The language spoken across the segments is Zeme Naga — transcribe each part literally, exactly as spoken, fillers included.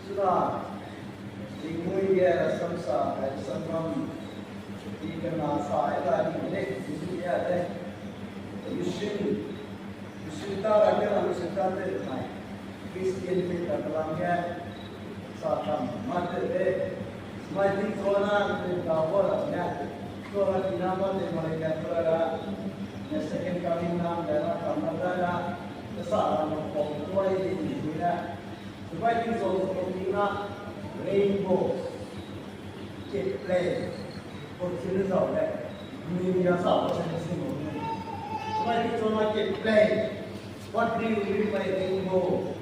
Chuna, tingmui ge rasam sa, rasam bam, i kena sa, i la ni ne, i ni ya de. Mission, mission ta ra ke la, mission ta te nai. Christian pe ta lang ge, sa kam ma te de. Mai ting so na, te ta bo la ne. So la ti na ma te ma le ka so la. Ne second coming na, ne na kam na da na. Te sa la mo ko, ko ai ni ni na. Bai ting so so ting na rainbow, ke play, ko chile zau le, ni ya sa ko se ni mo. Bai ting so na ke play, what do you mean by rainbow?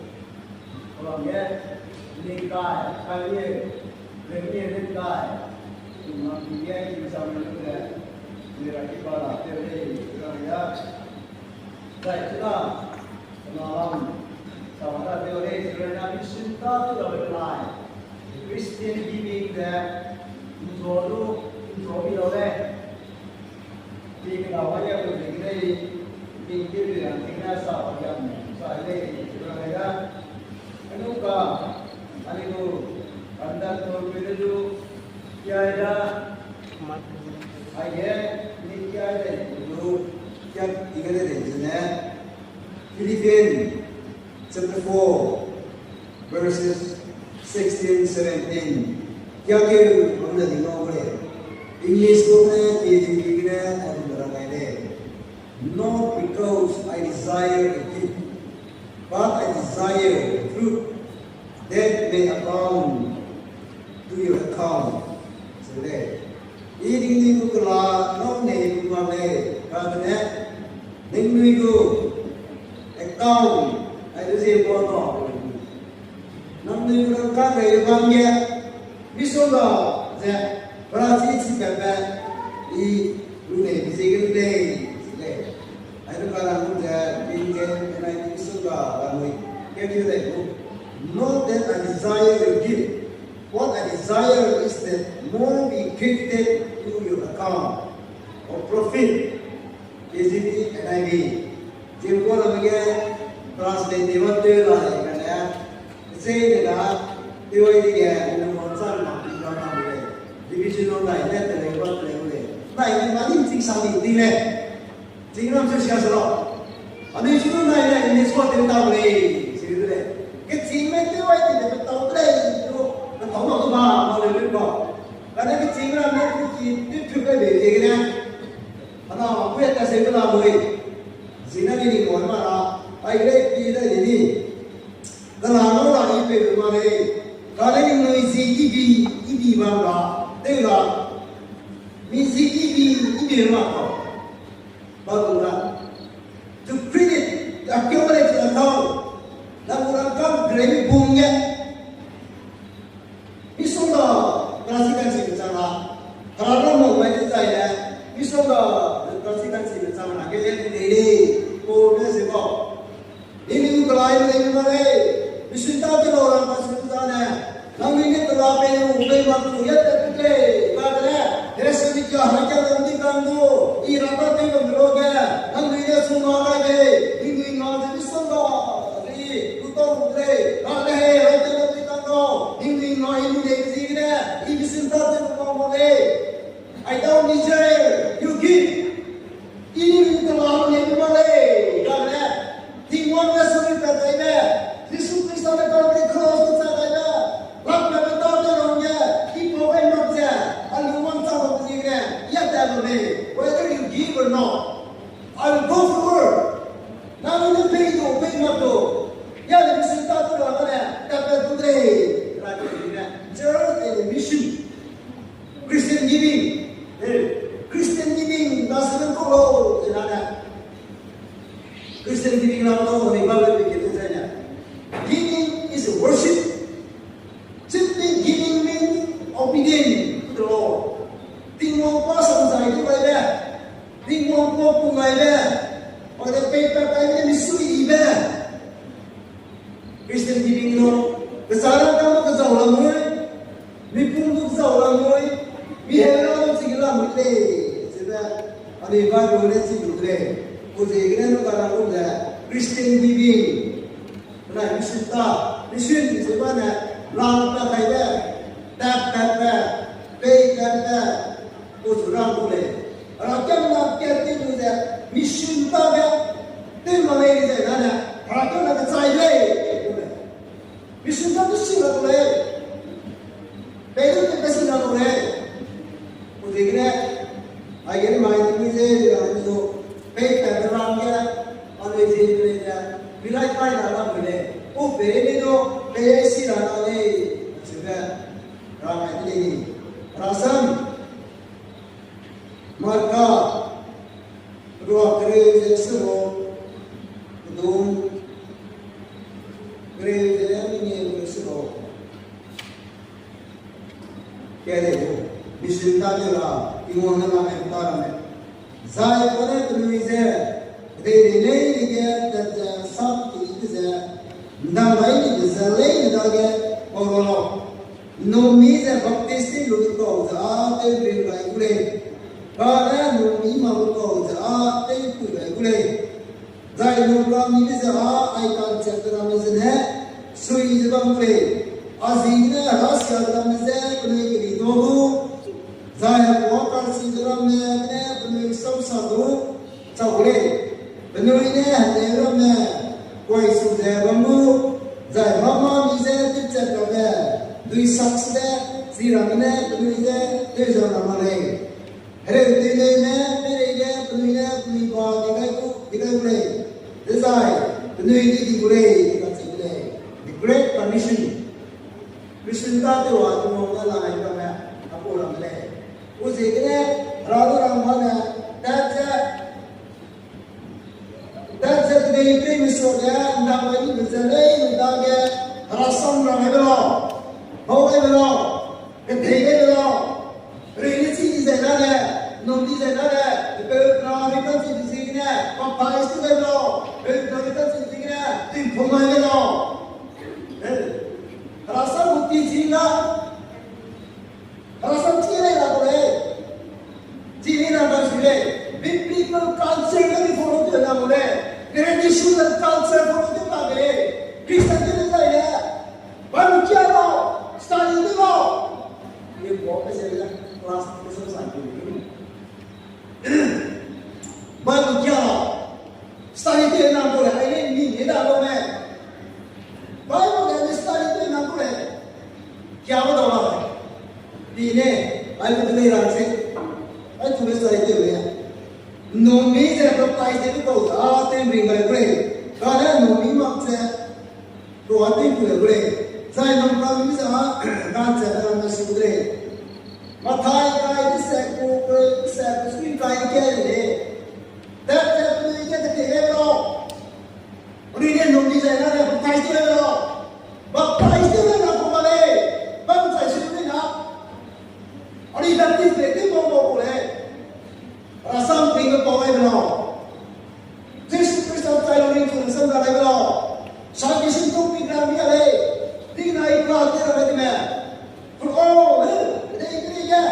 Ko la nge, ni kai, kai ye, rain ye, ni kai. Ni ma ni ye, ni sa ni le, ni ra ki ba la, te le, ni ra ya. Zai chuna, kena lam, sa ma da teu lei, Israel na mission ta tu rabe benai. Christian giving ze, nzo lu, nzo bi lau lei. Bi kena wa ya lu de lei, bi ke bi ran ting na sa wa ya mu, sa lei, Israel na ya. Anu ka, ani lu, pandan to bi de lu, ya ya. Aige, ni kia de lu, kia tige de zene. Philippians chapter four, verses sixteen, seventeen. Kia ke, am na di ngau le. English ko ne, K J V ne, am na ra ngai le. Not because I desire a gift, but I desire the truth that may abound to your account. Sele. I ningnui gu kela ngau nei gu mak lei, kane, ningnui gu account, ai du zie bua ka. Nangnui gu rangkâng rei bam ge, misongga ze, perachi chi pepe, i lu nei bi ziegene lei, sele. Ai du ka rang ze, tinggen, penai misongga, rang lui, ke ke lei gu. Not that I desire your gift. What I desire is that more be credited to your account or profit. K J V, N I V. Ziem kua na ge translate tew ba tew la le kane. Zai ne ga, tew ai de ge, ne mo chan ma pi ga na le. Division of nai ne te le ba te le le. Nai ne ma ning ching sang ni di le. Ching ram se sia se lo. Ani chu nai ne ni sua tew ta le. Chi le. Ke ching me tew ai de te tau le. Ro, na tau ma ma ma le le ba. Kane ke ching ram ne ku ki tu tu ke le le ne. Ana, aku ya ta se kena bui. Zina ni ni mo ma ra. Ai le pi le ni ni. Kena no la ni pe ma le. Kane ni nui zi ibi, ibi ma ra. Te la. Mi zi ibi, ibi ma ko. Ba ko na. To credit, ya kyo le ta ko. Na ko na kam gremi bung ye. Misongga, Protestant si chang la. Hera mo mai de zai le. Misongga, Protestant si chang la. Ke le de le. Ko ne se ko. Ni ni kelai ne ni ma le. Misongga ke lo la Protestant ne. Nang ni ne kela pe lu pe ma ku ya te te. Ba de le. Hera si ni ka ha ka ni kan do. I ra ta te lo ge. Nang ni ne su ma la ge. Ni ni ma de misongga. Ri, ku tau lu lei, ra lei, ra te lu lei tang lau, ning ning ngai lu lei zi ne, i bisin ta te lu bam lei. I don't desire you give. I ning ning te la lu lei bam lei, ra ne. Tingwang ne suri ta dai ne, Jisu Krista ne kau ne cross ta dai ne, lak ne ta te lu ne, i pau ai mak ze, a lu wang ta lu zi ne, ya ta lu lei, whether you give or not. I will go forward. Nang ne pei du, pei mak du. Ya le mission ta tu ra ne, ta pe tu de. Ra de ne. Church and mission. Christian giving. Eh, Christian giving, na se ko lo, ina ne. Christian giving na lo, ni ba le ke tu ne. Giving is a worship. Simply giving means obedient to the Lord. Tingwang pa sam zai tu bai be. Tingwang pa pu ngai be. Or the paper bai be, mi sui i be. Bible ne chi lu de lei. Pau ziegene nu ka rang lu ze Christian giving. Benai mission ta, mission ze bane, rang ta kaibe, tat tatbe, pei tatbe, pau zu rang lu lei. Herakiangna kat ti lu ze, mission ta ge, tew ma lei ze nane, Herakiangna kechai lei. Mission ta tu si la lu lei. Pei du te pe si la lu lei. Pau ziegene, aige mai mi ze, ze rang zu, pei tatbe rang ge, anui zie lei ze, mi lai kai la rang lei. U pei ni du, pei si la rang lei. Chibe, rang ai de lei ni. Rasam, Marka, rua kereu ze seruk, kedum, kereu ze mengeu ze seruk. Kade gu, mission ta de la, Tingwang ne la ai ta ramme. Zai pa ne penui ze, kedeirei leine ge tat ze sap kelibe ze, ’ndam gai nibe ze leine dage pau ra lau. ’Nnummi ze baptisme lu kau ze â tewring gai gu lei, kane ’nnummi mak lu kau ze â tewpui gai gu lei. Zai ’nnumramibe ze â ai ka'nchak ze ramme zene sui ze bam gu lei. A ziegene herasia ze ramme je penui keli da gu, zai hekuâ karchibe ramme gene penui sâu sa du chau gu lei. Penui ne hedeu ramme kuai su ze bam gu, zai mâ-mâmi je tipchat ramme duisak se de chi ramme ne penui je tewzang ra mak lei. Hereu tewneime peireige penui ne penui ba di gai gu, di gai gu lei. Dezai penui di di gu lei, kacheu gu lei. The Great Commission. Mission tâtew a Tingwang ne la ai ramme, apau ramme lei. Pau ziegene, Hera du rang bane, tat ze, tat ze kedei peime suage, ’ndam gai nibe ze leine dage, Hera sam rang gaibe lau, bau gaibe lau, kedei gaibe lau, rei ne chi di zai dage, ’nnum di zai dage, pepeu na rei ka'nchibe ziegene, baptize tew gaibe lau, pepeu na rei ka'nchibe ziegene, tingkum gaibe lau. Hera sam gu teaching na, Hera sam chi lei la gu lei. Chi lei na ba su lei. Biblical culture ne di follow tew na gu lei. Traditional culture follow tew na gu lei. Christian tew ne zai le, Bible kia lau, study tew lau. Ye bo pe se le class tew sa sa tew. Bible kia lau, study tew na gu lei, ai le mi ne da lau me. Bible ge study tew na gu lei. Kia ba dau la lei. Di ne, ai lu de lei ra se. Ai tu le study tew lei. ’Nnummi ze baptize tew lu kau ze â tewring gai gu lei. Kane ’nnummi mak ze, lu â tewpui gai gu lei. Zai ’nnumramibe ze â, ka'nchak ze ramme sui gu lei. Mathai kai deset gu, deset gu sui kai de ke lei. Tat ze penui ge kedei gaibe lau. Penui ne ’nnum di zai na ne baptize tew gaibe lau. Baptize tew gaibe lau kum ba lei. Bam chai su lei na. Anui baptize lei tew bau bau gu lei. Rasam pei ge pau gaibe lau. Jisu Khrista chai lu ringchu rasam ra gaibe lau. Salvation topic ra mi a lei. Tingna i kla tew ra gai de me. For all, eh, kedei kedei ge,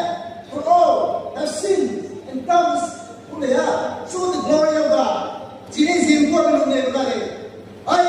for all have sinned and comes, gu lei a, show the glory of God. Chi lei zim kuâ be lu nei lu da lei. Ai,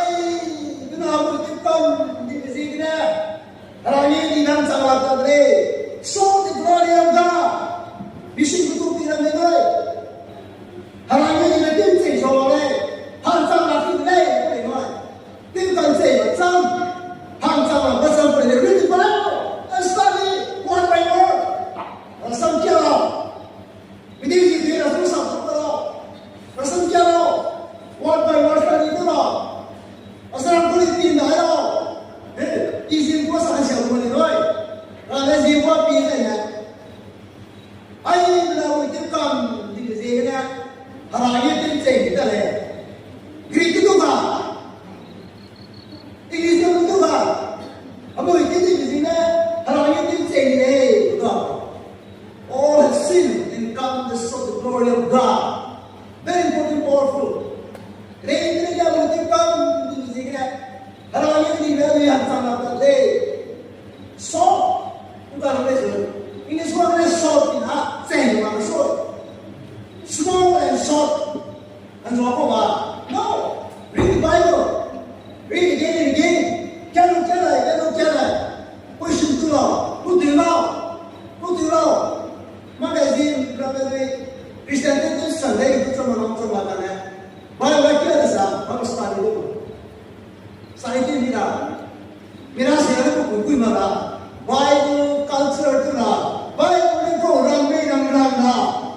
Bible culture tu ra, Bible ne kau rang mei rang rang ra,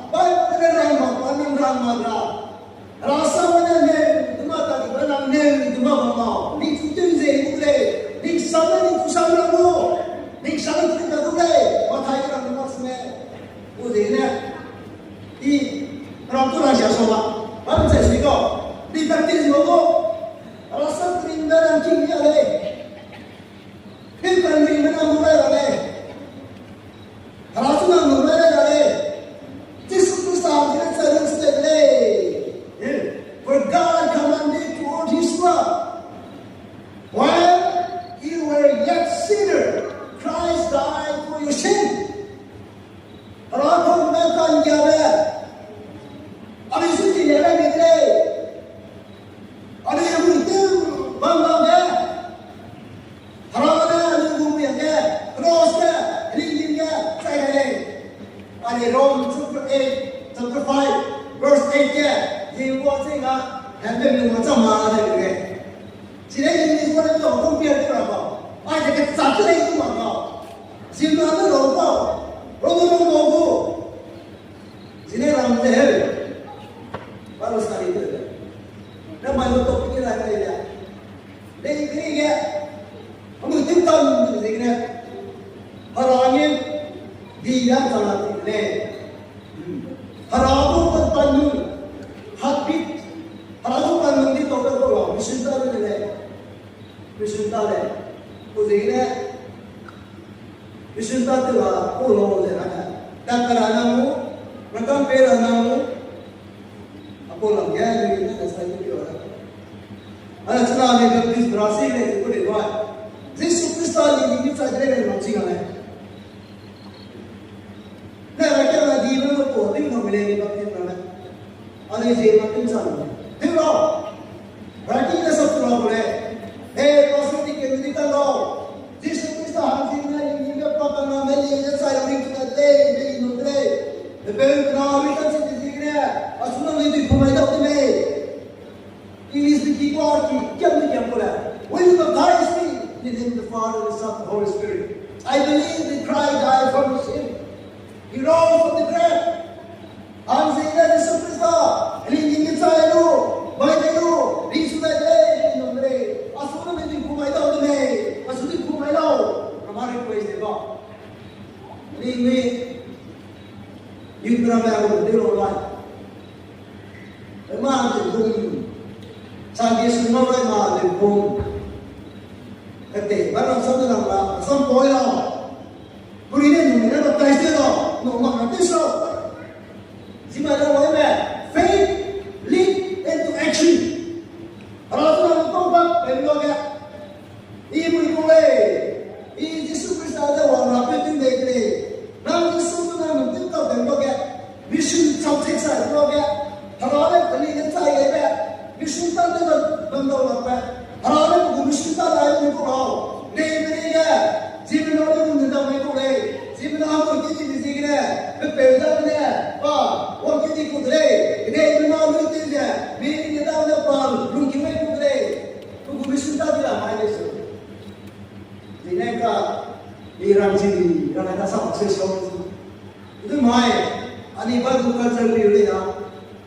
Bible ne rang mak pa nang rang mak ra. Hera sam ne ne, dema ta di ba nang ne, dema ba ma. Ning chu tun ze gu lei, ning sam ne ning chu sam ra gu, ning sam ne chu ta gu lei, pa thai rang mak sne. Gu ze ne, i, rang tu ra sia so ba, ba mi chai si ko, di baptism lo ko, hera sam ning ne rang king ya lei. Him kan ring me nang lu rai ra lei. Hera chu nang lu rai ra lei. Jisu Khrista hangge chai lu state lei. For God commended toward his love. While you were yet sinner, Christ died for your sin. Hera kau ne ka'nggiabe, anui su ti le rai mi de lei. Anui gu tew bam bam ge, Hera ne anui gu mui hangge, cross ge, ringting ge chai gai lei. Anui Rome chapter eight, chapter five, verse eight ge, Hera ze ga, hembe mi ma cham ma de ge. Chine English word to compare tew ra ba. Ai de ke chak lei tu ma ba. Zimna ne lo ba. Ro ro ro ro. Zine ram ze heu. Bible study tew de. Na mai lo topic la kai ya. Lei kri ge. Amu tim tam tu zine. Hera nge di ya ta la ti le. Hera gu pan pan nu. Heartbeat. Hera gu pan nu di to ko lo. Mission ta de le. Mission ta le. Ku zine. Mission ta tew la, ku lo ze na. Ta ka ra na mu, na kam pe ra na mu. Apo lam ge, ni ni na sai tu yo ra. Ana chuna ni Baptist Brazil le ku le wa. Jisu Khrista ni ni sa de le no chi ga le. Ne ra kia na di me mo to, di no me le ni baptism na me. Anui zie baptism sa me. Di lo. Ra ki ne sa tu ra ko le. Hey, pastor di ke ni ka lo. Jisu Khrista hang zi na ni ni me pa ka na me ni ne sa ri tu na le, me ni no le. Me pe na ri ka si di di ne. Asu na ni di ko mai da di me. English me ki kwa ki, kiam me kiam ko le. When you baptize me in the name of the Father, the Son, and the Holy Spirit, I believe the Christ died for my sin. He rose from the grave. Hang zi ne Jisu Khrista, ringting ge chai lu, bai de lu, ringsu dai de, ringsu dai de. Asu ne me tingku mai dau de me, asu tingku mai lau. Hera request de ba. Ringme, yu kra me agu de lo lai. Ema de bung. Sa ge su ma bai ma de bung. Kate, ba ram sam de ram la, sam poi la. Puri ne nu ne baptize de la, no ma na de so. Zimai da wai me, faith lead into action. Hera tu na to ba pe lo ge. I mui ku lei, i Jisu Khrista ze wang ra pe ting dei ke lei. Nang Jisu tu na nung ting kau dei lo ge. Mission subject sai lo ge. Hera le pe ni ne chai lei be. Mission ta de bam dau la be. Hera le pe gu mission ta dai ni ku lau. Nei me ni ge. Zi me na le ku ne da me ku lei. Zi me na ku ti ti zi ge ne. Pe pe da ne. Pa. Wa ti ti ku de lei. Nei me na lu ti ze. Mi ni ne da ne pa. Lung ki me ku de lei. Pe gu mission ta di la mai lei su. Zine ka, i rang chi, rang na sa success lo. Itu mai, ani Bible culture pi le ya.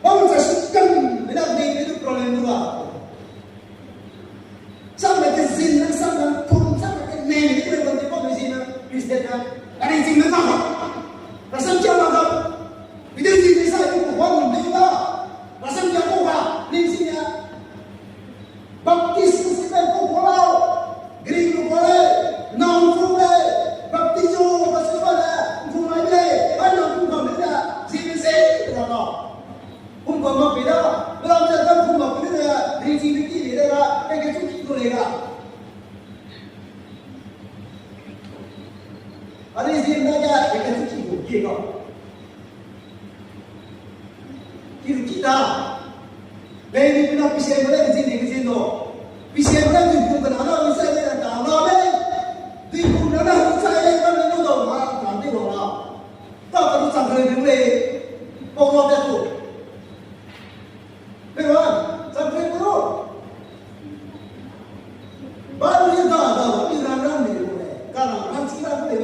Bang sa su kan, mina de itu problem tu ba. Sa me ke zin na, sa me pun, sa me ke ne, ni ke bang de bang zin na, Christian na. Ani zin na ka. Rasam kya ma ka. Itu zin ni sa itu ko bang de ba. Rasam kya ko ba, ni zin ya. Baptism si pe ku ku lau, green ku ku lei, nang ku lei, baptism ba si ba le, ku mai lei, ai nang ku kam lei, si me se ra ba. Kum kam ma pe da, bla me da kum ma pe da, green si me ki lei da, pe ke tu ki ku lei da. Ani si na ga, pe ke tu ki ku ki ga. Ki lu ki ta. Bei ni pina pise mo le ke zin ni ke zin do. Pise mo le ni pu ke na na ni sai le na ta la le. Ni pu na na ni sai le na ni no do ma na ni wa la. Ta ka lu chang le ni le. Pau lo de tu. Pe wa, chang le pu lo. Ba lu ye da da, ni ran ran ni le. Ka na ran chi ran le.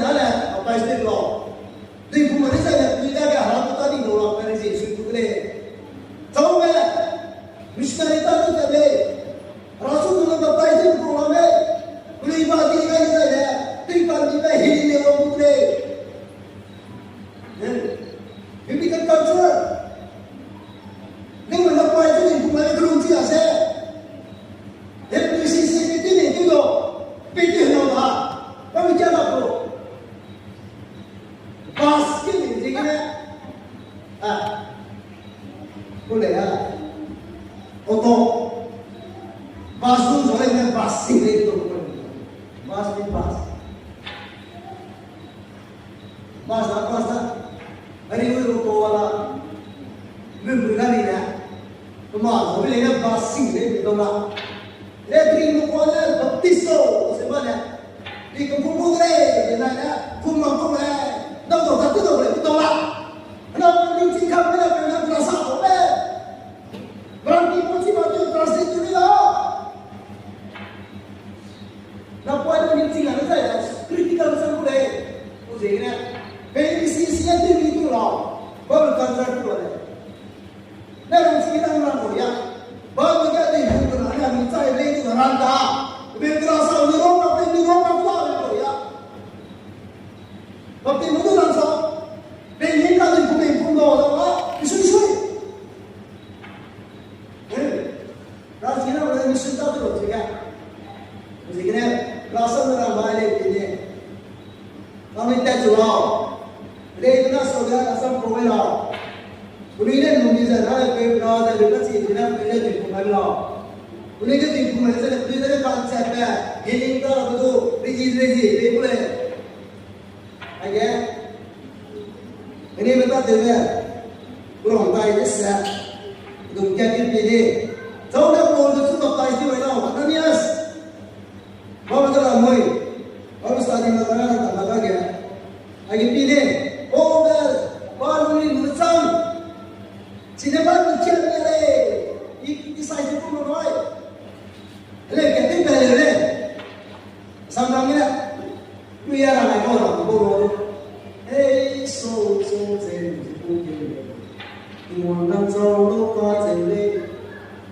Nane, baptize tew lau. Dui pu mane zai ne, pui dage hera tu ta di lau la, pe re zie sui tu de lei. Chau me, missionary ta tu ta lei. Hera su tu ne baptize tew lau la mei. Pui ba di gai zai ne, tui kan di be hi ne lau tu de lei. Eh, biblical culture. Ning me na pai tu ni pu mane kelum chi a se. He, pui si si pe ti ni tu lo. Pe ti na ba. Ba mi kia na ko. Bus ki ni zi kene. Ah. Ku le ya. Auto. Bus tu zo le ne bus si le tu. Bus ni bus. Bus a, bus a. Ari ui auto wala. Lu lu na ni ne. Kuma zo le ne bus si le tu na. Le dui mo ko le baptizo se ba ne. Di kum kum gu lei, de nai ne, kum ma kum lei, dau dau ta tu dau lei, tu dau la. Na kum ning ching kam lei, na kum na sa dau lei. Bram ki pu chi ma tu translate tu ni la. Na poi tu ning ching a na zai, critical sa gu lei. Ku ze ne, pe ni si si a tu ni tu la. Ba lu kan sa tu lei. Ne rong chi nang nang ko ya. Ba mi ga dei hu na ne mi chai lei tu ran ta. Be gra sa ni rong pa pe ni rong pa pa le ko ya. Ba pe mo tu nang sa. Pe ni ka dei pu me pu mo da wa. Sui sui. Eh. Ra chi nang le mission ta tu lo chi ga. Chi ga ne. Ra sa na ra ba le pe ni. Nang ni tat zu lau. Lei na sau da na sam pro lau. Puni ne nung ni za na le pe na da le na chi ni na puni ne ni pro lau. Puni ne ni pro le za le puni ne ka chat pe. Healing ta la du, ri ji, ri ji, ri pu le. Age. Ni me ta te ne. Pro tai ne sa. Dum kya ki pi ni. Chau ne Paul de su baptize di wai lau. Ananias. Ba ba da la mui. Ba ba study ma da na ta ma da ge. Agi pi de. O be. Ba lu ni lu chang. Chine ba lu chia ni le. I, i sai ji pu lu noi. Hele ke tin pe le le. Sam sam ni le. Lu ya la mai ko la ko lo. Hey, so, so, zen, pu ke le. Tingwang nang zau lu ka zen le.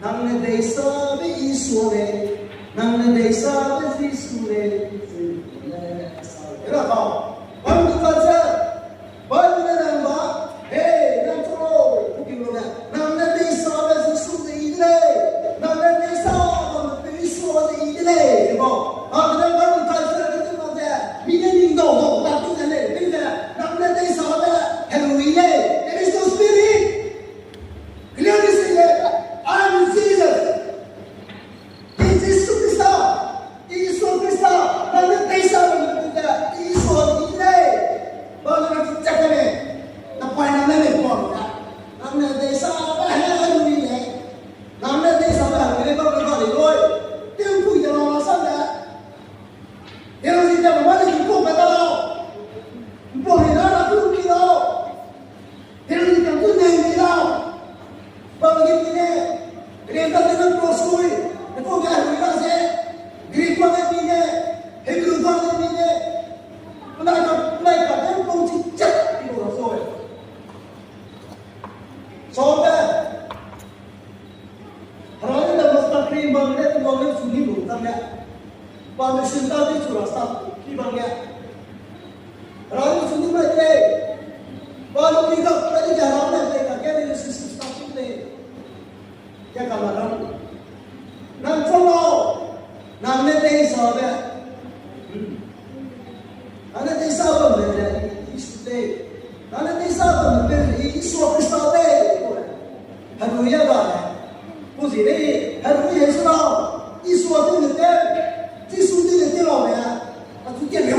Nang ne deisabe Isua lei, nang ne deisabe Jisu lei, Jisu lei, sa lei. Era kau, bam tu ka ze, bam ne nang ba, hey, nang chu lo, pu ki lo ne, nang ne deisabe Jisu ze i de lei, nang ne deisabe Isua ze i de lei, ze bau. A, ne bam tu ka ze, ne tu ma ze, mi ne ning dau dau, ta tu ze lei, mi ze, nang ne deisabe, Henry lei, there is no spirit. Clearly say that, "I am Jesus." I Jisu Krista, I Jisu Krista, nang ne teisa nang ne teisa, I Jisu Krista. Ba ne nang check ne, na pai nang ne le ko na. Nang ne teisa ba he ni le. Nang ne teisa ba he ni ba ba le loi. Te pui de la sa le. Te lo ni te ba le ko ba da lo. Bo ni na na tu ki lo. Henry kan tu nang ni lau. Bang ni ne, Greek kan tu cross kui, ne ko ga hui la ze, Greek kan ni ne, Hebrew kan ni ne, lai ka, lai ka, ne ko chi chat, ni ko so. So be, Hera ne da masta krim bang ne, tu bang ne, su ni lu tang ne. Permission ta di chu ra sa, ki bang ne. Hera ne su ni mai te. Ba lu ni da, ka di da ra mai te, ka ke ni su su sa ki te. Ke ka la ra. Nang chang lau, nang ne teisa be. Nang ne teisa bam be ze, Jisu te. Nang ne teisa bam be ze, Jisu Krista te. Hallelujah ba le. Ku zi le, Hallelujah Jisu lau. Jisu te ne te. Jisu te ne te lau le. A tu te le.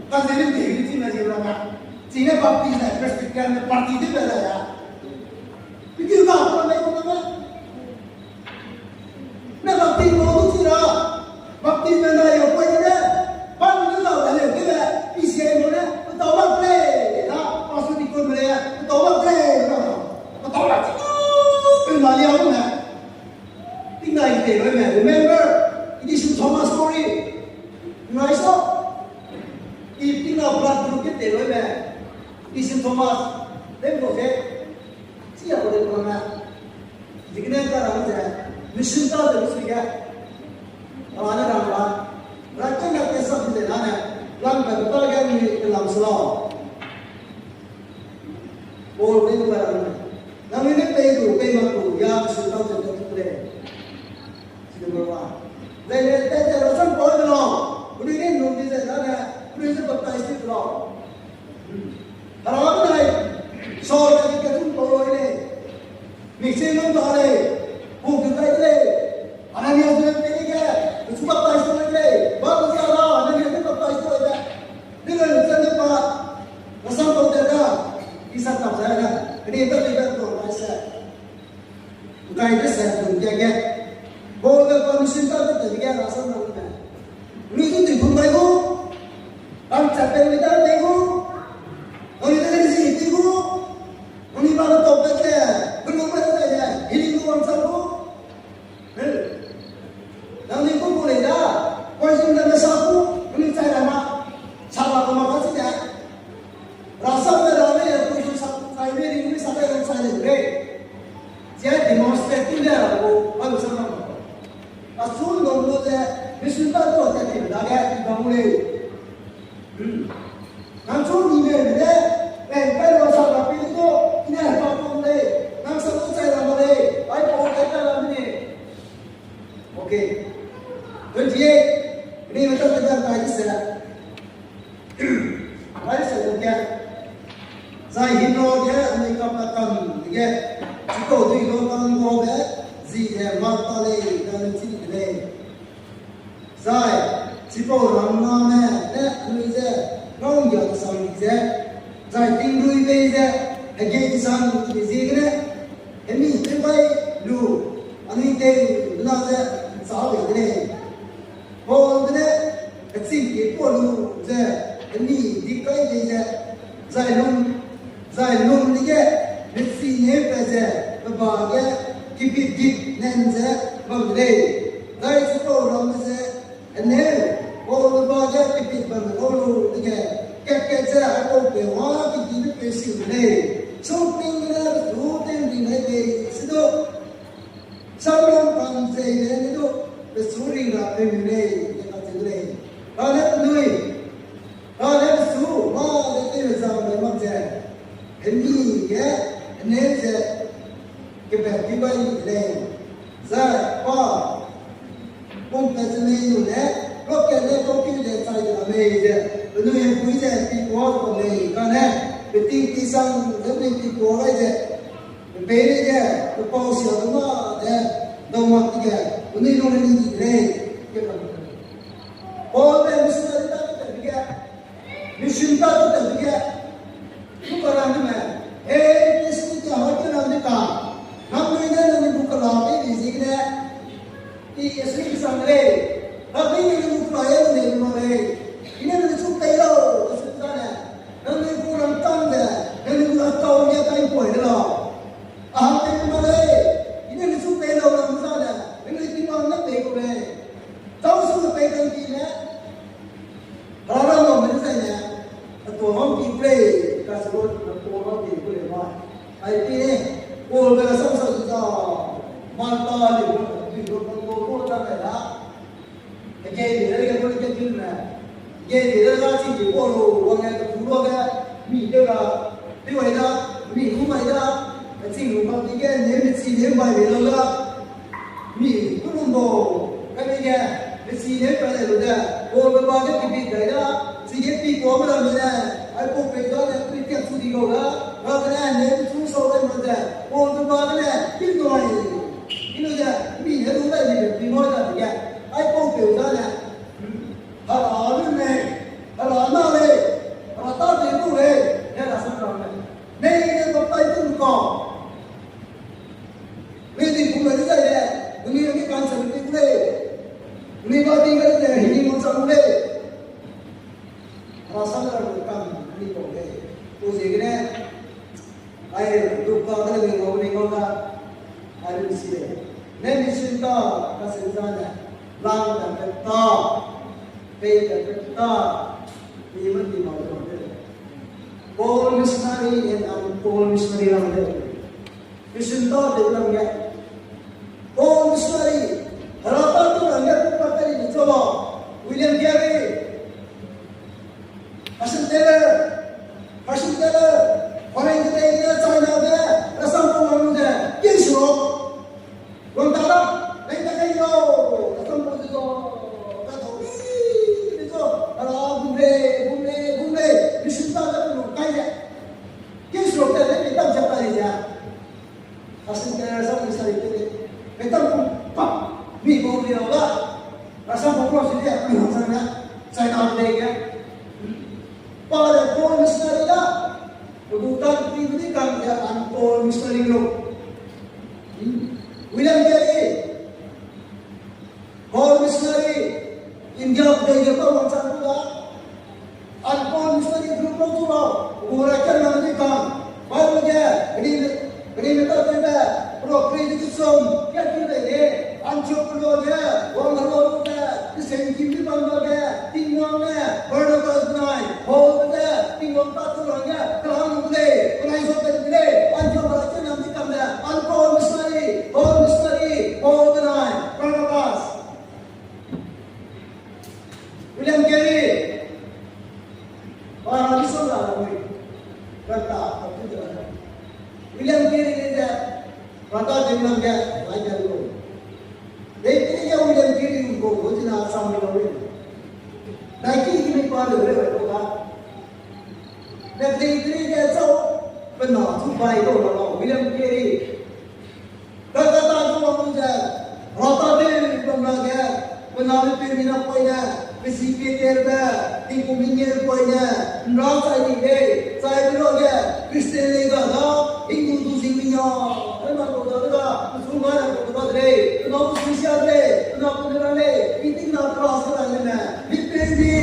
Ka ze ne te, ti na zi la ma. Ti ne Baptist ne, Presbyterian ne, party te be la ya. Piti ba ko me ko me. Na baptism mo tu ti ra. Baptism na yo ko ne. Ba ni na da le ke le. P C I mo ne. Tau ba ple. Na pastor di ko mo ne. Tau ba ple. Tau ba ti. Pe ma lia mo ne. Ting na ite lo me. Remember, it is Thomas story. Nice. I tingna blood group ge tei lui me. I Saint Thomas, lem ko se, chi a ko de ko me. Zikne ka ra ze, mission ta de su ge. Ala ne rang ba. Ra ke na ke sa de na ne. Lang ba ta ge ni ke lam sala. Paul ne ba ra ne. Na mi ne pe du, pe ma du, ya mission ta de de le. Chi de ba. Zai ne te te ra sam Paul de lo. Uni ne nu di ze na ne. Uni ne baptize de lo. Hera benai Saul ne kechum tau loi lei. Mixing nung ta lei. Hung tu kai lei. Ananias ne pe ge, kechu baptize tau lei. Ba lu sa la, Ananias ne baptize tau lei. Ni le lu zan ne pa, rasam tau te da. Isa tap zai da. Keni ta lei da tau lei se. Ngai de se dun ge ge. Paul ge pa mission ta de ge rasam na ne. Ni tu ti pun bai gu. Am cha pe mi ta de gu. Ni de ni si ti gu. Ni ba to pe te. Ni lu pe te. Ni lu wang sa gu. Nang ni ku ku lei da. Poison da me sa ku. Ni chai ra ma. Sa ba ko ma ka si da. Rasam ne ra ne ya poison sa ku chai me ni ni sa da chai le re. Zia demonstrate ting da ko ba lu sa ma. A su lo lo de mission ta to te ti da ge ti ba mu lei. Nang chu ni me me de, pe pe lo sa ba pe to, i ne pa pum lei, nang sa lu chai ra ma lei, ai pa kai ta la mi ne. Okay. Twenty eight. Ni me ta ta ta kai se. Ai se lo ge. Zai himro ge, ani kam na kam ge. Chipau dui lo kam go ge, zi ge mak ta lei, ga ne chi de lei. Zai, chipau ram name ne anui ze, ngau ya kesang di ze, zai tingrui bei ze, hegei kesang di ziegene, hemi tew gai lu, anui tei na ze, ncha bei de lei. Paul gene, heching ke pa lu ze, hemi di kai bei ze, zai lum, zai lum dige, mechine pe ze, pe ba ge, kibit git nen ze, bam de lei. Zai chipau ramme ze, ene, Paul pe ba ge kibit bam de kau lu dige, kat kat ze, aipau pe wa kibit pe si de lei. Sungping gene, pechu tei ring gai bei, se du. Samram pam zei le ne du, pechu ring ra pe mi lei, ze kacheu de lei. Kane penui, kane pechu, mâ de tew zam le mak ze, hemi ge, hene ze, kebet ki bai de lei. Zai pa, pumpat ze mei lu ne, lokat ne kau ki de chai de la mei ze, penui hepui ze pi kua kau lei, kane, peting pi sang ze penui pi kua gai ze, Pe peirei ge, pe pau sia du ma de, dau mak ti ge, penui lung ne ni di de lei, ke bam. Paul ne missionary ta te ge, mission ta te ge, lu ka ra ne me, e, Christian te ha te na de ka, nam lui ne na ni bu ka la pe di zi ne, I Yesu Khrista lei, ra pe ni lu ka la e ne ma lei, i ne lu chu pei lau, Yesu Khrista ne, nangnui gu rangkâng ze, nangnui gu rangkâng ge kai poi de lau. A hang pei ma lei, i ne lu chu pei lau lam za le, nangnui Tingwang ne pei ku lei. Chau su pei kai di ne, Hera ram lau me zai ne, a tuâ wang pi ku lei, ka se lu, a tuâ wang pi ku lei ma. Ai pi ne, Paul be sam sa zu za, Malta le, pi lu, pi lu, pi lu, pi lu, ta kai da. Hegei de ge gu ge kin me. Hegei de ga chi di Paul lu, wang ge gu lu ge, mi de ga, pi wai da, mi gu mai da, a chi lu ma di ge, ne mi chi ne mai de lu ga. Mi gu lu bo, ka mi ge, mi chi ne pa le lu de, Paul be ba ge pi pi dai da, chi ge pi ko ma da mi ne, ai Paul pe da ne, pi pi chu di lu ga, ga ne, ne chu so le ma de, Paul be ba ge ne, pi lu ai. Inu ze, mi ne lu dai ni be pi lu da de ge. Aipau peu zane, Hera lu mei, Hera na lei, Hera tâ tei gu lei, ne ra sang ra mei. Mei ne baptize tew lu ka. Mei di gu mei zai le, nui ne kansa mei gu lei. Nui ba di ga le, hini mo chang lei. Hera sang ra lu kam ni bau lei. Pu ziegene, Ai, Luka ge le ngau ne ngau da, ai lu si le. Ne mission ta, ka se zane, lang da pe ta, pei da pe ta, Paul missionary and untold missionary lam de. Mission ta de lam ge. Paul missionary, Hera ta tu lam ge, pa kari ni cho ba. William Carey, Hudson Taylor, Hudson Taylor, foreign de, China de, rasam pau wang de, kin suro. Wang ta da, lei ta lei lo, rasam pau de zo, ka tau, ni zo, ara, bum lei, bum lei, bum lei, mission ta da, bum kai de. Kin suro de, lei ta ja ta lei ja. Hudson Taylor sa missionary te de. Pe ta kum pa, mi bau mi lo da. Rasam pau wang si de, mi hang sang na, China de ge. Pa de Paul missionary da. Pe gu ta pi gu di kang de, untold missionary lo. William Carey, Paul missionary, India de ge pa wang chang tu da. Untold missionary group lo tu lau, gu ra kan nang di kang. Bible ge, kedi, kedi me ta te be, pro kedi ki som, kia ki de ge, Antioch lo ge, wang lo ge, ki sen ki mi bam lo ge, Tingwang ne, Barnabas nai, Paul de, Tingwang ta tu ra ge, kang de, kang zo de de, Antioch ra kan nang di kang de, untold missionary, Paul missionary, Paul de nai, Barnabas. William Carey. Ba na di song la na mui. Kata, kata tu de. William Carey ne de. Kata de nang ge, lai ge lo. Dei te ge William Carey ko, ko tina sam mi lo le. Dai ki ki mi pa le le ko da. Na dei te ge chau, pe na tu bai lo lo, William Carey. Kakata zu wang ze, rata de bam na ge, pe na le pe mi na poi ne, pe si pe ter be, tingkum mi nge poi ne, nra chai di lei, chai de lo ge, Christian lei ga da, Hindu du zing mi na, pe ma ko da de ga, pe su ma na ko da de lei, pe na pe su sia de lei, pe na pe ne ra lei, pi ting na class ga da ne, mi pe di,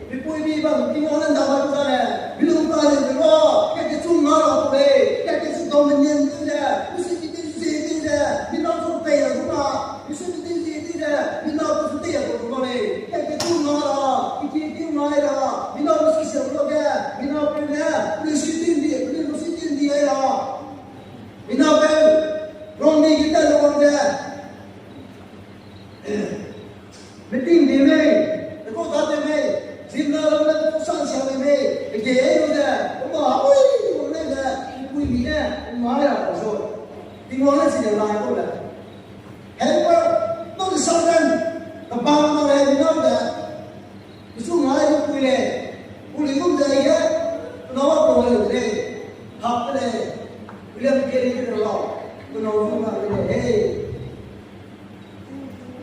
mi poi mi bam, pi mo na da ba za ne, mi lu ta lei de ga, ke ke chu nga la ko lei, ke ke chu dominant de, pe su Tingzie ting ze, mi nâu zu pei a zu na, mi su mi ting zie ting ze, mi nâu zu pei a zu na lei, ke ke tu na ra, i ki ki na ra, mi nâu mi su se lo ge, mi nâu pe ne, mi su ting di, mi su ting di ra. Mi nâu pe, rong di ki ta lo wang ze. Meeting de mei, te ko ta de mei, zin na lo ne ko san sia de mei, ke lu de, ko ma, ui, ko ne de, kui mi ne, ko ma ya ko so. Tingwang ne si de lai ko le. Helper, not the servant, the bang ma le ni na de. Yesu ngai lu kui le. Ku li gum de ye. Na wa ko le de. Hap de. William Carey de lo. Ko na wa ma de. Hey.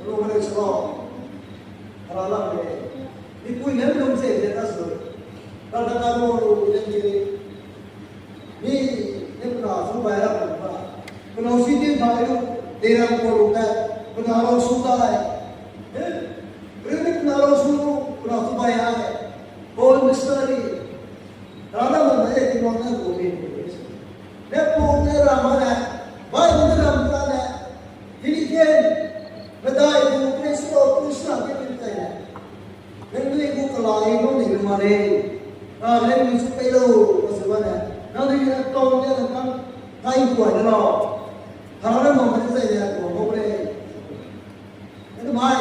Lo ma le so. Ara la de. Ni kui ne lu se de ta so. Ka ka ka lo lu de. Mi, ne pe na su bai ra pe na. Pe na si tin bai lu, de ra ko lu pe, pe na lo su dai. Eh? Pe ne pe na lo su lu, pe na su bai ai. Paul missionary. Ra na ma ne ti wang na ko mi. Ne Paul ne ra ma ne, bai ne ra ma ne. Philippian, medai gu Kristo, Kristo ke tin tai ne. Nang dui gu kala i nung ni ma lei. A, nang dui su pei lo, ka se ba ne. Nang dui na tong de nang kang kai kuai de lau. Hera ne nang ma de zai de kuai lau lei. Nang mai.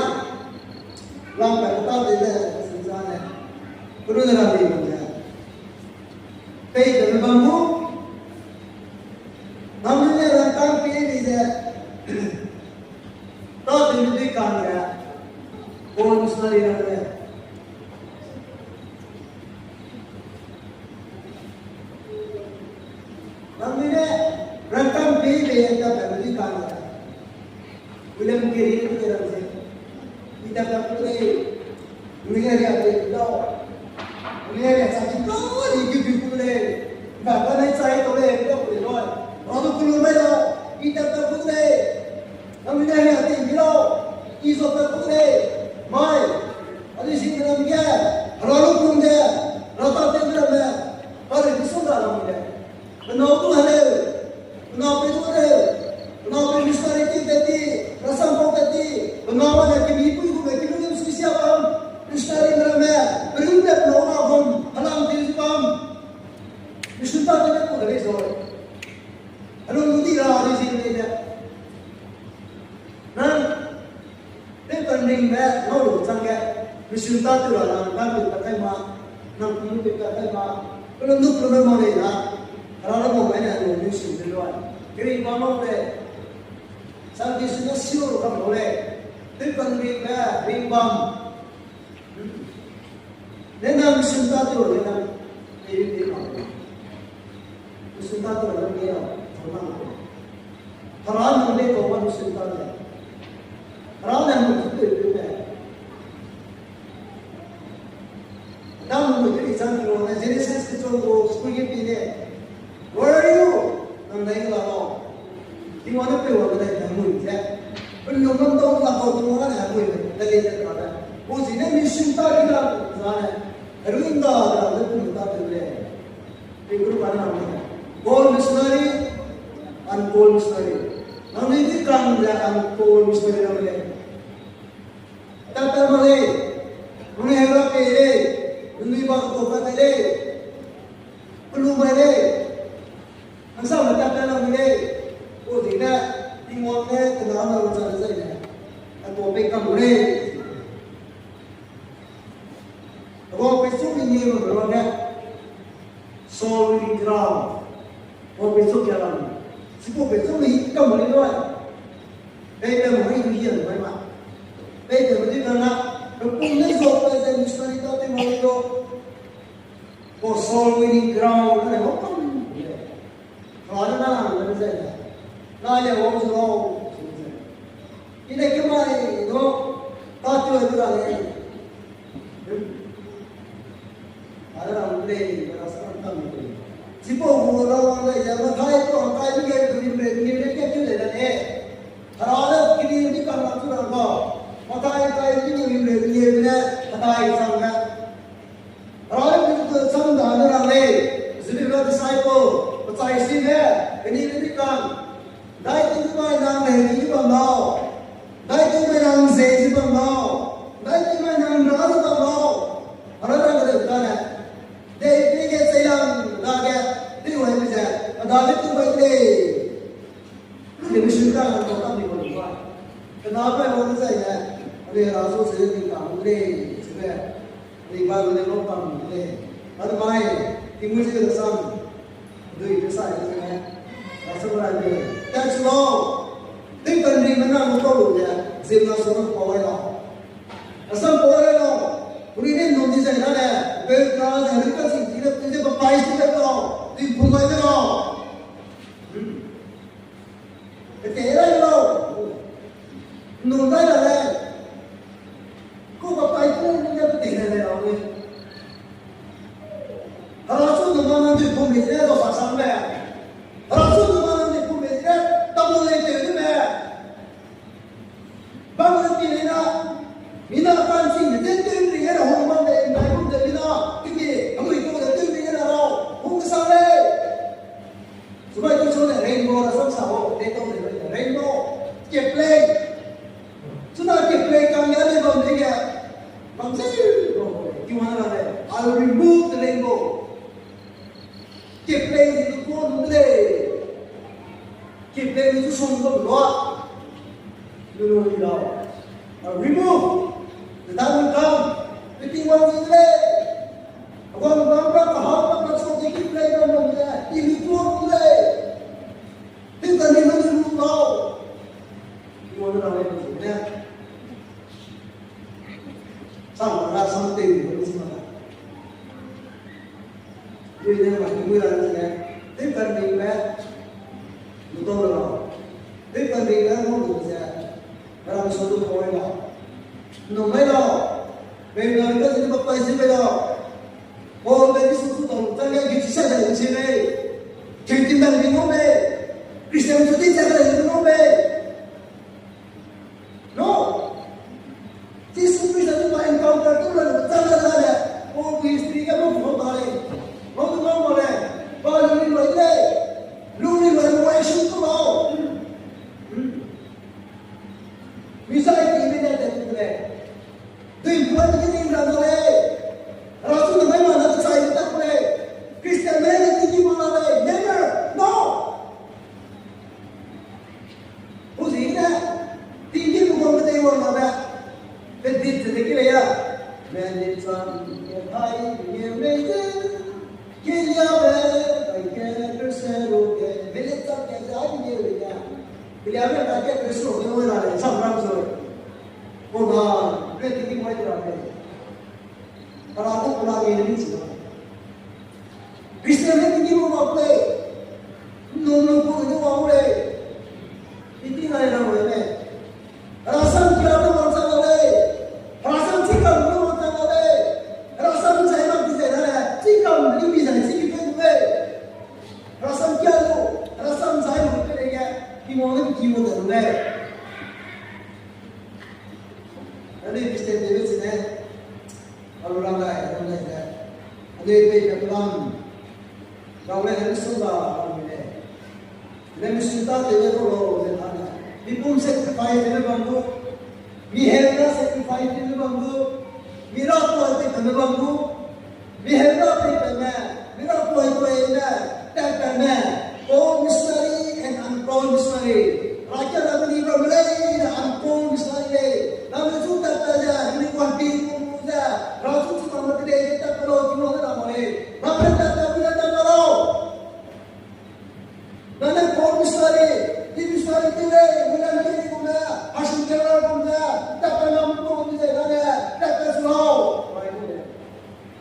Lang kai ta de de, ka se za ne. Kunu ne lang de ma de. Pei de bam mu. Nang ne rang kang pei de de. Ta de mi dui kang de. Paul missionary nang ne. Nang ne rang kang pei de ta de mi dui kang de. William Carey ne rang se. Ita ka pei. Nang ne ria de lo. Nang ne ria sa ki ko ni ki ki ku le. Ba ba ne sai to le, to le lo. Adu ku lu mai lo. Ita ka pei. Nang ne ria de mi lo. I zo pe ku lei, mai, a di si pe nam ge, hera lu pum ge, hera ta te pe nam ge, pa le di song da lam ge. Pe nâu tu heleu, pe nâu pe du heleu, pe nâu pe missionary ti te ti, rasam pau te ti, pe nâu ane kemi pui gu me kemi gu sisia bam, missionary me ramme, pe lu ne pe nâu na bam, ma, nang kum te ka kai ma, kelo nu kelo ma lei na, Hera le bau mai ne lu ni su de lua. Keri ba lo le, salvation na siu kam lo le, te kan ri be, ring bam. Ne nang mission ta tu le nang, e ri te ma. Mission ta tu le nang e a, nang. Hera nang le ko ba mission ta le. Hera nang mission te te le. Adam mu teri chang tiro na Genesis ke chong gu sukui ge pi ne. Where are you? Nang dai la lo. Tingwang ne pe wa dai na mui ze. Pe lung ngam dau la ko Tingwang ne mui ne. Dai le dai la. Ko zi ne mission ta di la za ne. Heru inda da ne pu ta de le. Pe group ana ne. Call missionary, uncall missionary. Nang ne di kang le uncall missionary nang le. Tâ tâ ma lei, nune hera pei lei, nunui ba kau pa kai lei, pelu mai lei, hangsame tâ tâ la mi lei, o di ne, Tingwang ne, kena na lu chang zai ne, a tua pei kam lei. Abo pei chu mi ni ma ro ne, soul winning ground. Abo pei chu kia lam. Chipau pei chu mi kam lei loi. Pei pe ma hi du hian mai ma. Pei pe ma di kang na. Pe pum ne zo pe ze missionary ta te ma lei lo. Bo soul winning ground ne ho kam. Hera ne na nang ne zai ne. Na ye wang zu lau. I ne kemai du, ta tu du la lei. Hera nang lei, hera sa nang tam lei. Chipau gu ra wang lei, ya Mathai tu, Mathai ni ge tu lim lei, lim lei ke tu lei la lei. Hera le kini ni kan na tu ra ga. Mathai kai ni ge lim lei, lim lei ne, Mathai sang ne. Hera ne pe tu chang da ne rang lei, Zebedee disciple, pechai si ne, keni ne di kan. Dai ting mai nang ne ni bam lau. Dai ting mai nang ze zi bam lau. Dai ting mai nang ra zi bam lau. Hera ne ka de ta ne. Dei pe ge chei lang da ge, di wai mi ze, a da ge tu wai lei. Mission ta nang tau ta mi bam lau. Kena pai wang zai ne, a lei ra so se di ta mu lei, se be. Ni ba lu ne lo kam de. Ba de mai, Timothy de sam. Dui de sai de ne. Ba sam ra de. That's law. Ting kan ri mena mo to lu de. Zim na so na pa wai la. Asam pa wai la. Ri ne nom di zai na le. Be ka zai ri ka zin di le, de ba pai si le ka. Ting pu mai de la. Kete rai lau. Nung dai la lei. Ku ba pai ku ni ne kete rai lau lei. Hera su nung ma nang di pu mi ne do sa sang le. Hera su nung ma nang di pu mi ne ta mo lei te ni me. Bang le ti lei na. Mina kan si ne ten ten ri ne hong bam de, nai bam de mina. Kete, amui ko de ten ri ne lau. Hong sa lei. Sumai tu sune rainbow na sam sa ho, de tau de rainbow. Keplei. Suna keplei kang ya de bam de ya. Bam se, bam se. Tingwang ne, I will remove the rainbow. Keplei ni tu ko nu de. Keplei ni tu song ko lo. Lu lu ni lo. I will remove. The time will come. Tingwang ni de. Abang bang ka kahap ka ka chok di ki play ka nom le, i mi tuang le. Ting ka ni ma ni lu tau. I wang na le ni ne. Sang na sang te ni ni ma. Ni ne ma ni ra ni ne. Ting ka ni me. Lu tau la. Ting ka ni me mo lu se. Hera mi su du poi la. Nung mai la. Bei na ka zin ba pai zin bei la. Paul be Jisu su tong, zang ge gi sa da zin lei. Christian dan bi nung bei. Christian su di sa da zin nung bei. No. Jisu Krista tu ba encounter tu la, zang da da le. Paul history ga mo mo ta lei. Mo tu mo mo lei. Ba lu ni loi lei. Lu ni loi mo ai su tu la. Hmm. Misa i ti mei ne te tu le. Dui puan ki ting ra na le. Rasu na mai ma na chai ta le. Christian mei ne ti ki ma na le. Never. No. Keliame ka ke Kristo ke oi ra le, sam ram zoi. Ko na, pe ti ki moi ra le. Para ko pura ke ni chi. Christian ne ti ki mo ba le. No no ko ne wa le. Ti ti na ra mo le. Rasam kia lu wang sa le. Rasam chi kam lu wang sa le. Rasam sai ma ti sai na le. Chi kam lu mi sai chi ki pe le. Rasam kia lu, rasam sai lu pe le ya. Ki mo ne ki mo de le. Ani Christian de le chi ne. Alu rang dai, rang dai de. Ani pe ka plan. Rang le ne sunda, rang le. Lem sunda de le ko lo de na. Mi pum sacrifice de le bam gu. Mi health sacrifice de le bam gu. Mi ra tuai de le bam gu. Mi health pei pe me. Mi ra tuai tuai me. Tat pe me. Called missionary and uncalled missionary. Ra kia na mi ra me lei, mi na uncalled missionary lei. Na me chu tat pe ze, mi kuan pi pu pu ze. Ra chu chu na me de de tat pe lo, chu lo de na mo lei. Na me tat pe, mi na tat pe lo. Nane called missionary, di missionary ti lei, William Carey gum ne, Hudson Taylor gum ne, tat pe nam gu gum de nane, tat pe su lau.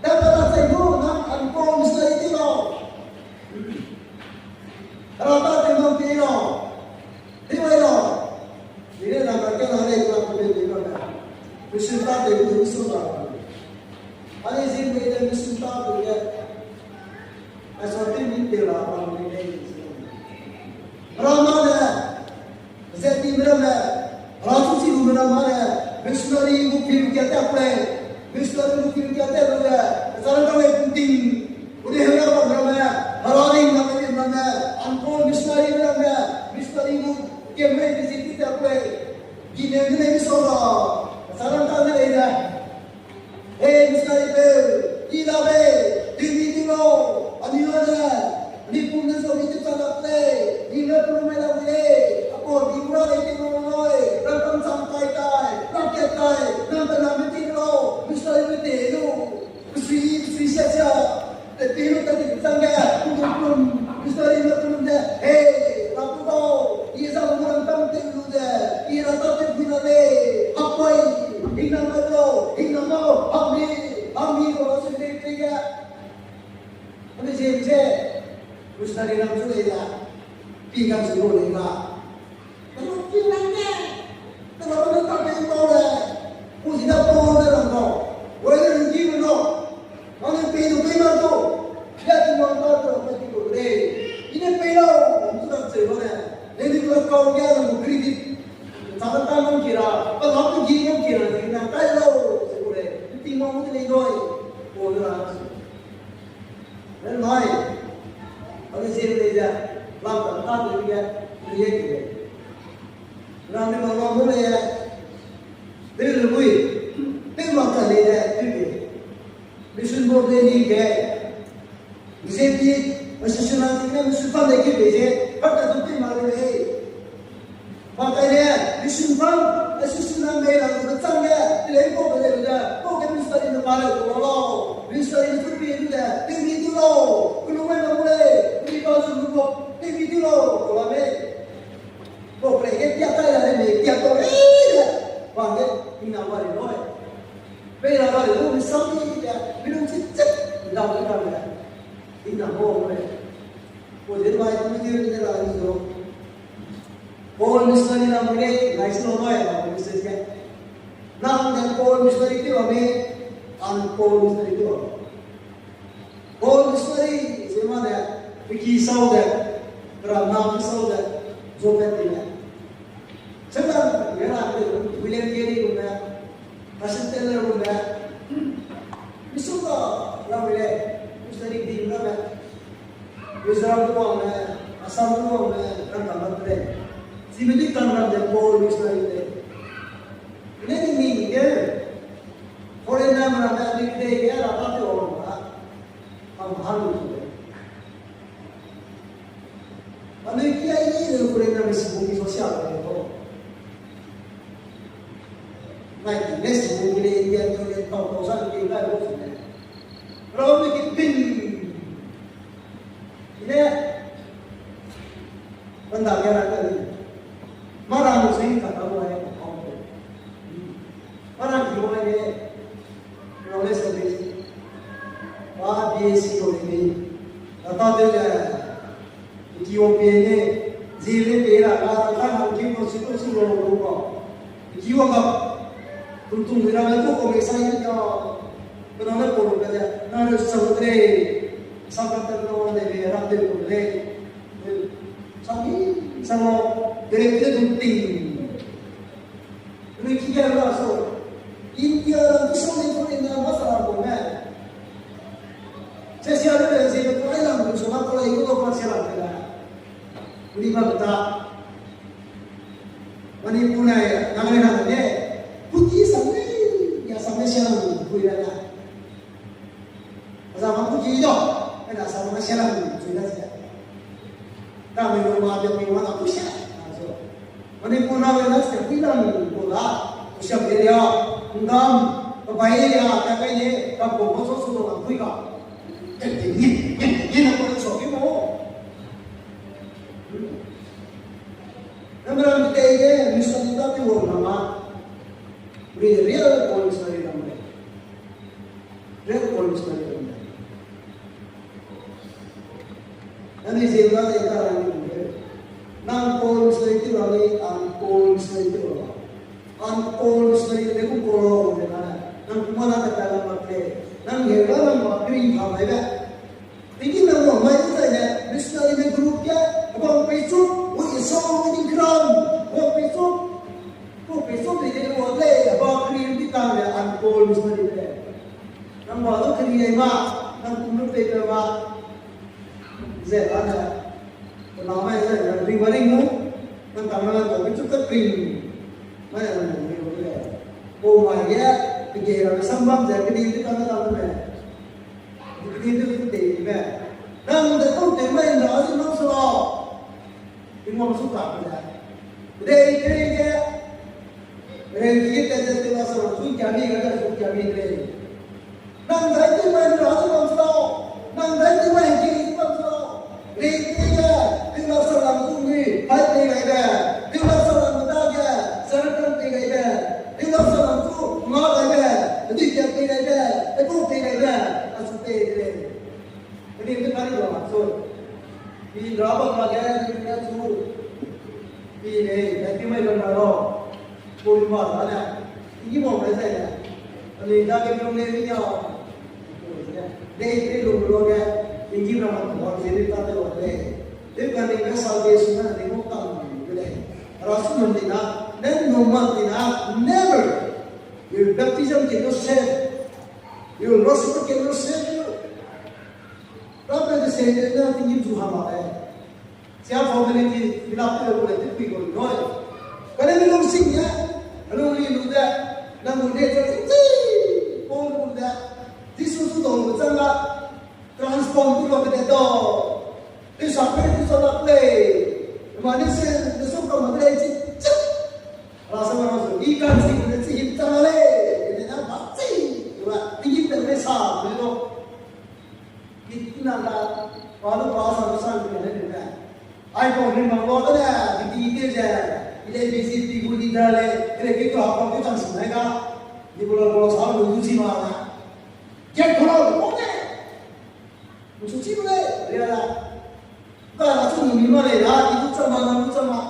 Tat pe la zai gu, nang uncalled missionary ti lau. Ra ta te nang ti lau. Ti lau. Ni ne na ka ke na lei ka ku de ni ka. Mission ta te gu mission ta. Ani zi me de mission ta te ge. Ai sa te min te la ba ni lei. Ra ma ne, zeti me ra me, ra su si lu me ra ma ne, missionary gu film kia ta play, missionary gu film kia ta lu le, sa ra ka lei pun ting, gu de hera ba me ra me, hera ring na me ring na me, uncalled missionary me ra me, missionary gu camera gu zeti ta play, gi ne ne mi so la, sa ra ka lei ne. Hei, missionary peu, i la bei, tewmi di lau, anui la ne, anui pum ne zau mi tewcha lak lei, i ne pum mai la lei, apau di bura lei tei lau lei, rangkâng chang tai tai, rangkat tai, nang pe nang me tei lau, missionary me tei lu, pesui, pesui sia sia, te tei lu ta di chang ge, pum pum, missionary me pum ne, hei, la pu lau, i zau mu rangkâng tei lu ze, i ra ta tei bui la lei, hapoi, Hingnam gai lau, hingnam lau, hami, hami lau, a sui lei pei ge. Hami ze, ze, missionary nam chu lei la, pi nam chu lei la. Telo pi nam ge, telo ne ta pei lau le, pu zi da pau de lam lau, wei de ring ki me lau. Nang ne pei du pei mak tu, ya di wang ta tu, ma di tu lei. I ne pei lau, mu ta cheu lau ne. Ne di lau kau ya lau mu credit. Chang ta nang ki ra, pa lau tu gi nang ki ra, di na kai lau, se ku lei. Ti ma mu de lei doi. Ko de ra. Ren lai. Ani zi lei ja. Lam ta ta de ya. Ni ye ki lei. Ram ne ma lau mu lei ya. Te le bui. Te ma ta lei ya. Te lei. Mission board lei ni ge. Ze pi, association a ting ne mission fund lei ke pei ze, part ta du pei ma lei. Part ta lei, mission fund, association a mei la du chang ge, te lei ko be lei de, ko ke mission study ne ma lei ko lau. Mission study ne pi du de, te mi du lau. Ku lu mai na lei, te mi ba zu lu ko, te mi du lau. Ko la mei. Ko pre ge tia kai la lei, tia ko lei. Ba ge, ina ba lei loi. Pei ra ba lu, mi sam ni ya, mi lung chi chit, mi dau ni dau ya. Ina mo mo le. Ko de mai tu de ni la ni do. Paul missionary na mo le, nai si lo mo ya, mo le se ya. Na mo de Paul missionary ti wa me, an Paul missionary ti wa. Paul missionary, ze ma ne, wiki sau de, kera na ki sau de, zo pe ti ne. Satan, nge na de, William Carey lu ne, Hudson Taylor lu ne, mi su ka, la me le, missionary di na me, Mizoram lu wang me, Assam lu wang me, kan kan na de. Si me di kan na de, Paul missionary de. Ne ni ni de, foreign na me, na me, di de, ya la pa de wang ma. Am hang lu de. Anui kia i ne lu kure na mi sibu mi so sia lu de ko. Nai ti ne sibu mi le India tu le tau tau sa ke ngai lu de. Rau mi ki pin. Ine. Banda kia na ka ni. Ba B S C college ni. Tata de le, Ethiopia ne, zile pe ra, la, la, la, ki ko si ko si lo lo ko. Ki wa ka, tum tum ra ko ko me sa ya. Ko na le ko lo ka de, na le sa lo tre. Sa ka ta no de be ra de ko le. Sa ni, sa lo, de le de tum ting. Rui ki ga la so. India la tu so ni tu ni na ma sa la ko me. Che sia le le zi ko ai lang so ma ko le ko ko sia la ke la. Ni ma ta. Manipur na ya, na le na ne. Puki sa ni, ya sa me sia la ko ya la. Azama puki do, ena sa ma sia la ko ya la. Kami lo ma de mi wa na pusia. Aso. Manipur na le na se pui lang ko la. Pusia de ya. Ngam, ka bai ya, ka kai ye, ka ko ko so so la pui ka. Ni, ni, ni na ko so ki mo. Namra mi te ye, mi so ni ta ti wo na ma. Mi real ko so ni na ma. Real Paul missionary kum de. Nani ziemna de ta rang kum de. Nang Paul missionary ti rang ni, ang Paul missionary ti rang. Ang Paul missionary de kum ko lo de na. Nang kuma na ta ta na ma te. Nang he la nang ma kri ha mai be. Tiki nang mo mai ti zai ne missionary me group ke. Abang pe chu, we is so many ground. Abang pe chu. Ku pe chu de de lo le, abang kri ti ta le ang Paul missionary de. Nang ba du kri ai ma, nang kum lu pei pe ma. Ze ba ne, pe na mai ze, nang ring ba ring mu, nang kam na nang kau chu ka kri. Mai nang ring lu le. Ko mai ge, pe ge ra sam bam ze, kri ti ka na ta lu le. Kri ti ku te me. Nang de ku te mai na zi nang su la. Tingwang su ta ku le. Dei te ge, Rengki ge tet ze tew la sa lang zu kia mi ga da zu kia mi de lei. Nang dai tew mai ra zu bam sa lau. Nang dai tew mai ge zu bam sa lau. Rengki ge tew la sa lang zu mi, hai pei gai be. Tew la sa lang da ge, sa ra kan pei gai be. Tew la sa lang zu, nga gai be. Dui kia pei gai be. Te ku pei gai be. A su pei de lei. Keni te kari ba so. Pi ra ba ma ge ni ne chu. Pi ne, ne pi mai lo na lo. Ko ri ma da ne. Ni mo mai zai ne. Ani da ke mo ne ni ya. Ne te lo lo ge. Ni ra ma ko ze ni ta te wa le. Te ka ni ka salvation na ni mo ka ni le. Ra su no ni na. Ne no ma ni na. Never. Your baptism cannot save. Your worship cannot save you. Ramme de se de na tingim zu ha ma de. Sia formality fill up te ko le te pui ko noi. Kane mi lungsing ye, a lung li lu de, na mu ne te ti, pong lu de. Jisu su dong lu chang la, transform tu lo de do. Te sa pe tu sa la play. Ma ne se, ne so ka ma de chi chi. Ala sa ma so, i kan si ne chi him chang le. Ne na ba chi. Wa, tingim te ne sa, ne lo. Ki na la, pa lu pa sa lu sa lu ne ne. Ai ko ni ma lo da ne, ki ti te ze. I le B C P gu leader le, kre ki to ha ko ki chang si ne ga. Ni ko lo ko lo sa lu lu chi ma na. Ke ko lo ko ne. Mu su chi le, re la. Ka la chu ni ma le la, ki tu chang ma na lu chang ma.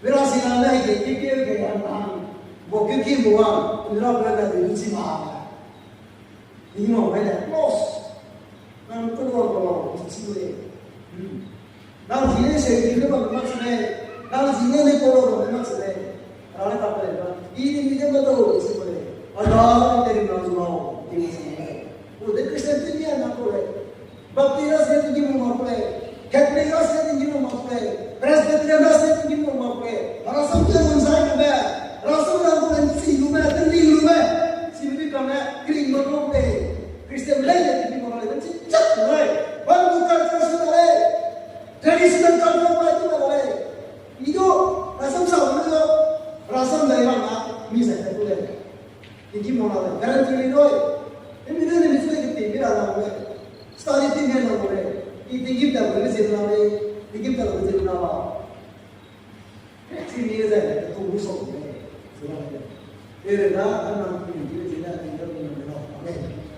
Vera si na na ke ke ke ke an an. Bo ke ke bo wa, ra ra da lu chi ma. Ni mo mai da close. Nang ko lo ko lo, chi le. Hmm. Nang ji ne se ji ne ba ma chi le. Nang ji ne ne ko lo ba ma chi le. Ra le ta pe le ba. I ni ni de ma do chi le. A da te ri na zu lo. Ti ni se le. O de Christian ti ni na ko le. Baptist ra se tingim ma ko le. Catholic ra se tingim ma ko le. Presbyterian ra se tingim ma ko le. Rasam te lung zai lu be. Rasam ra ko le si lu be, te ling lu be. Si lu be kam ne, kring ma ko le. Christian le le tingim ma ko le. Si chat le. Bible culture su le. Traditional culture pa tu le. Ido, rasam sa lu do. Rasam zai ma na, mi zai ku le. Tingim ma le, guarantee le doi. Emi ne mi zai ke tingim la le. Study tingim la le. I tingim ta le zin la le. Tingim ta le zin la. Tingim zai le, tu bu so le. Zin la le. Ere na, an na tingim zin la, tingim la le. Amen.